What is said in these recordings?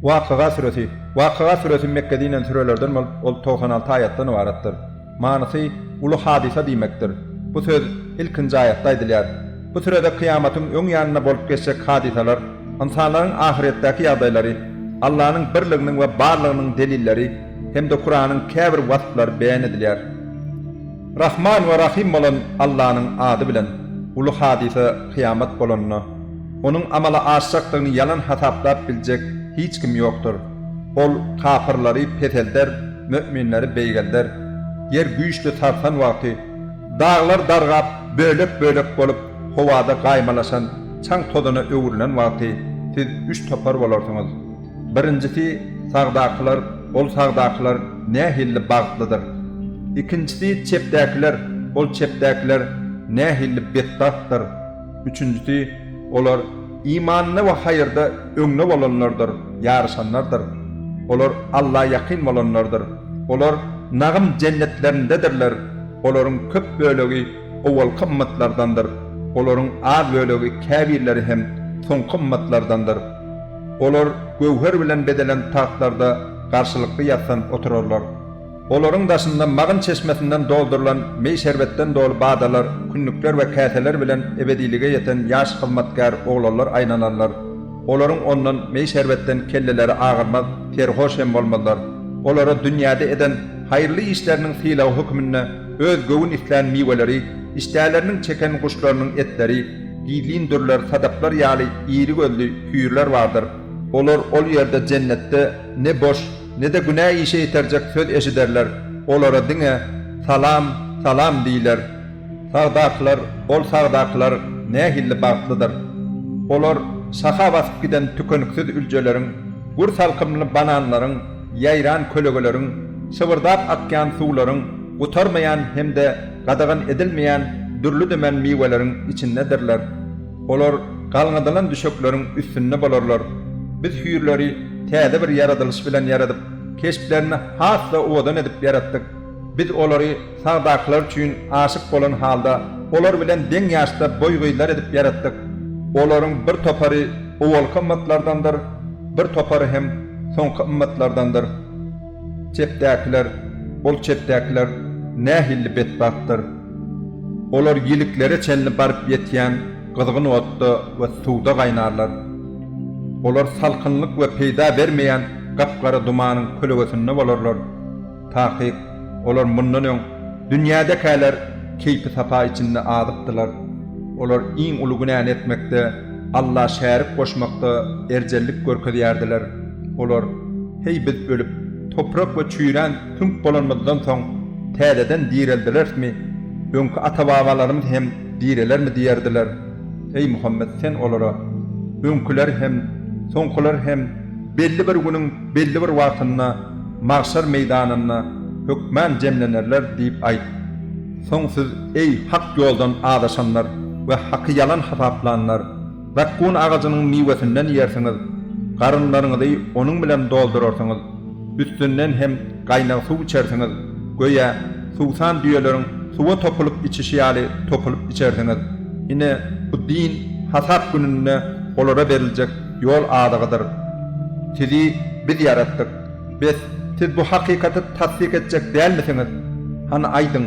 Wakyga süresi Wakyga süresi Mekgede inen sürelerden bolup, ol 96 aýatdan ybaratdyr. Manysy, uly hadysa diýmekdir. Bu söz ilkinji aýatda aýdylýar. Bu sürede kyýamatyň öň ýanynda bolup geçjek hadysalar, ynsanlaryň ahyretdäki ýagdaýlary, Allanyň birliginiň we barlygynyň delilleri hem-de Kuranyň käbir wasplary beýan edilýär. Rahman we Rahym bolan Allanyň ady bilen, uly hadysa kyýamat bolanda, onuň amala aşjakdygyny ýalan hasaplap biljek hiç kim ýokdur. Ol kapyrlary peselder, möminleri beýgelder. Ýer güýçli sarsan wagty, daglar dargap, bölek-bölek bolup, howada gaýmalaşan çaň-tozana öwrülen wagty siz üç topar bolarsyňyz. Birinjisi, sagdakylar, ol sagdakylar nähilli bagtlydyr. Ikinjisi, çepdäkiler, ol çepdäkiler nähilli betbagtdyr. Üçünjisi, olar imanda we haýyrda öňde bolanlardyr, ýaryşanlardyr. Olar Alla ýakyn bolanlardyr. Olar nagym jennetlerindedirler, olaryň köp bölegi owalky ymmatlardandyr, olaryň az bölegi käbirleri hem soňky ymmatlardandyr. Olar göwher bilen bezelen tagtlarda garşylykly ýassanyp oturarlar. Olaryň daşynda magyn çeşmesinden doldurylan meý-şerbetden doly badalar, kündükler we käseler bilen ebedilige ýeten ýaş hyzmatkär oglanlar aýlanarlar. Olaryň ondan, meý-şerbetden kelleleri agyrmaz, serhoş hem bolmazlar. Olara dünýäde eden haýyrly işleriniň sylagy höküminde öz göwün islän miweleri, işdäleriniň çeken guşlarynyň etleri, gizlin dürler, sadaplar ýaly iri gözli hüýrler bardyr. Olar ol ýerde, jennetde, ne boş, ne-de günä işe iterjek söz eşiderler, olara diňe, Salam, salam diýler. Sagdakylar, ol sagdakylar nähilli bagtlydyr! Olar şaha basyp giden tükeniksiz üljeleriň, gür salkymly bananlaryň, ýaýran kölegeleriň, şybyrdap akýan suwlaryň, gutarmaýan hem-de gadagan edilmeýän dürli-dümen miweleriň içindedirler. Olar galňadylan düşekleriň üstünde bolarlar. Biz hüýrleri täze bir ýaradylyş bilen ýaradyp, keşplerini has-da owadan edip ýaratdyk. Biz olary sagdakylar üçin aşyk bolan halda, olar bilen deň ýaşda boý gyzlar edip ýaratdyk. Olaryň bir topary owalky ymmatlardandyr, bir topary hem soňky ymmatlardandyr. Çepdäkiler, ol çepdäkiler nähilli betbagtdyr! Olar ýiliklere çenli baryp ýetýän gyzgyn otda we suwda gaýnarlar. Olar salkynlyk we peýda bermeýän gap-gara dumanyň kölegesinde bolarlar. Takyk, olar mundan öň, dünýädekäler keýpi-sapa içinde azypdylar. Olar iň uly günäni etmekde, Alla şärik goşmakda erjellik görkezýärdiler. Olar, Heý, biz ölüp, toprak we çüýrän süňk bolanymyzdan soň, täzeden direldilerismi? Öňki ata-babalarymyz hem direlermi diýerdiler. Eý, Muhammet, sen olara, Öňküler hem, soňkular hem belli bir günüň belli bir wagtynda magşar meýdanynda hökman jemlenerler diýip aýt. Soň siz, eý, hak ýoldan azaşanlar we haky ýalan hasaplanlar! Zakgun agajynyň miwesinden iýersiňiz, garynlaryňyzy onuň bilen doldurarsyňyz, üstünden hem gaýnag suw içersiňiz, göýä, suwsan düýeleriň suwa topulyp içişi ýaly topulyp içersiňiz. Ine, bu din hasap gününde olara beriljek ýol azygydyr. Sizi Biz ýaratdyk. Bes, siz bu hakykaty tassyk etjek dälmisiňiz? Hany aýdyň,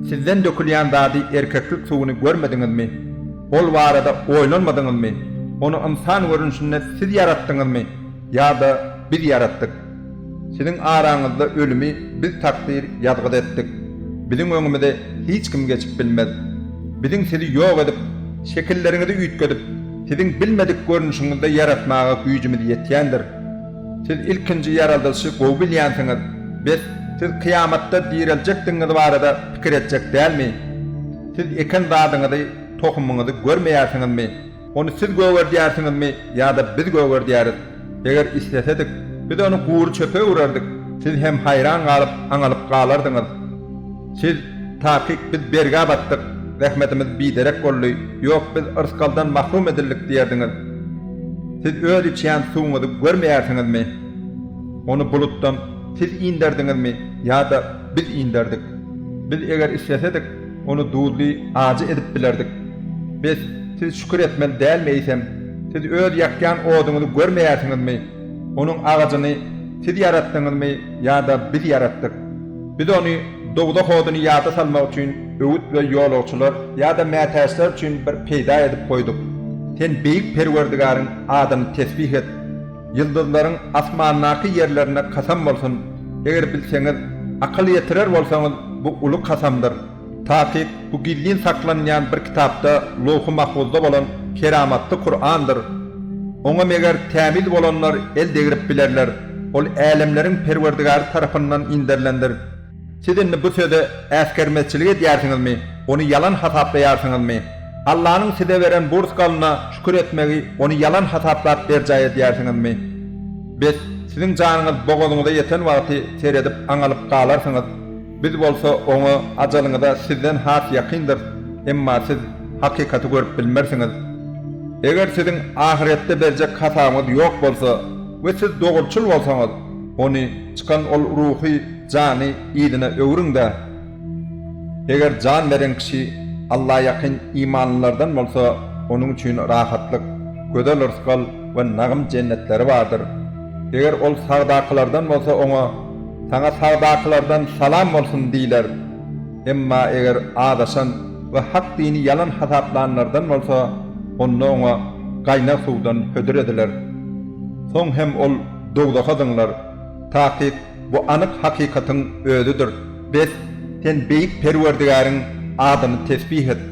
sizden dökülýän zady erkeklik suwuny görmediňizmi? Ol barada oýlanmadyňyzmy? Ony ynsan görnüşinde siz ýaratdyňyzmy ýa-da biz ýaratdyk? Siziň araňyzda ölümi biz takdyr ýazgyt etdik. Biziň öňümize hiç kim geçip bilmez. Biziň sizi ýok edip, şekilleriňizi üýtgedip, siziň bilmedik görnüşiňizde ýaratmaga güýjümiz ýetýändir. Siz ilkinji ýaradylyşy gowy bilýänsiňiz. Bes, siz kyýamatda direljekdigiňiz barada pikir etjek dälmi? Siz eken zadyňyzy, tohumyňyzy görmeýärsiňizmi? Ony siz gögerdýärsiňizmi ýa-da biz gögerdýäris? Eger islesedik, biz ony gury çöpe öwrerdik, siz hem haýran galyp, aňalyp galardyňyz. Siz, Takyk biz bergä batdyk, zähmetimiz biderek boldy, ýok, biz yrsgaldan mahrum edildik diýerdiňiz. Siz öz içýän suwuňyzy görmeýärsiňizmi? Ony bulutdan siz inderdiňizmi ýa-da biz inderdik? Biz eger islesedik, ony duzly, ajy edip bilerdik. Bes, siz şükür etmeli dälmi eýsem? Siz öz ýakýan oduňyzy görmeýärsiňizmi? Onuň agajyny siz ýaratdyňyzmy ýa-da biz ýaratdyk? Biz ony dowzah oduny ýada salmak üçin öwüt we ýolagçylar ýa-da mätäçler üçin bir peýda edip goýduk. Sen Beýik Perwerdigaryň adyny tesbih et! Ýyldyzlaryň asmandaky ýerlerine kasam bolsun! Eger bilseňiz, akyl ýetirer bolsaňyz, bu uly kasamdyr. Takyk, bu gizlin saklanylýan bir kitapda, Lowhy Mahfuzda bolan keramatly Kurandyr. Oňa meger tämiz bolanlar el degrip bilerler. Ol älemleriň Perwerdigary tarapyndan inderilendir. Siz indi bu söze äsgermezçilik edýärsiňizmi, ony ýalan hasaplaýarsyňyzmy? Allanyň size beren bu rysgalyna şükür etmegi ony ýalan hasaplap berjaý edýärsiňizmi? Bes, siziň janyňyz bogazyňyza ýeten wagty seredip aňalyp galarsyňyz. Biz bolsa oňa, ajalyňyza sizden has ýakyndyrys, emma siz hakykaty görüp bilmersiňiz. Eger siziň ahyretde berjek hasabyňyz ýok bolsa we siz dogruçyl bolsaňyz, ony, çykan ol ruhy, jany, yzyna öwrüň-dä! Eger jan beren kişi Alla ýakyn imanlylardan bolsa, onuň üçin rahatlyk, gözel rysgal we nagym jennetleri bardyr. Eger ol sagdakylardan bolsa oňa, Saňa sagdakylardan salam bolsun diýler. Emma eger azaşan we hak dini ýalan hasaplanlardan bolsa, onda oňa gaýnag suwdan hödür ediler. Soň hem ol dowzaha zyňlar. Takyk, bu anyk hakykatyň özüdir. Bes, sen Beýik Perwerdigäriň adyny tesbih et.